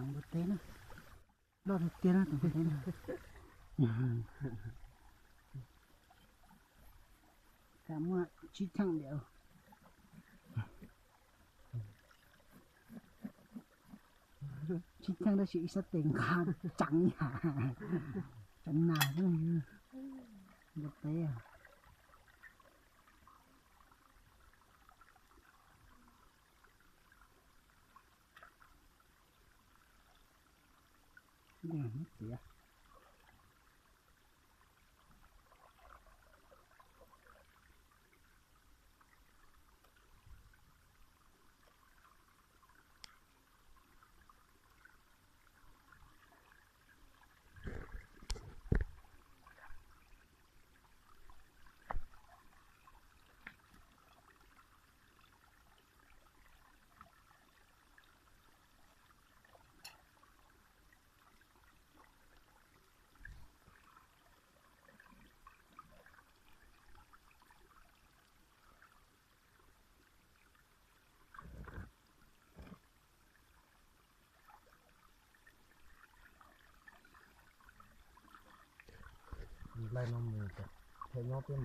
Npua teb na, loj tiag tiag na tus npua teb na. Tam muaj tsib txheej diam. Tsib txheej tab sis ib sab tes nqa tseev yam, tseev nas xwb. Npua teb. Txiav. Nplai no mus phem nyob peb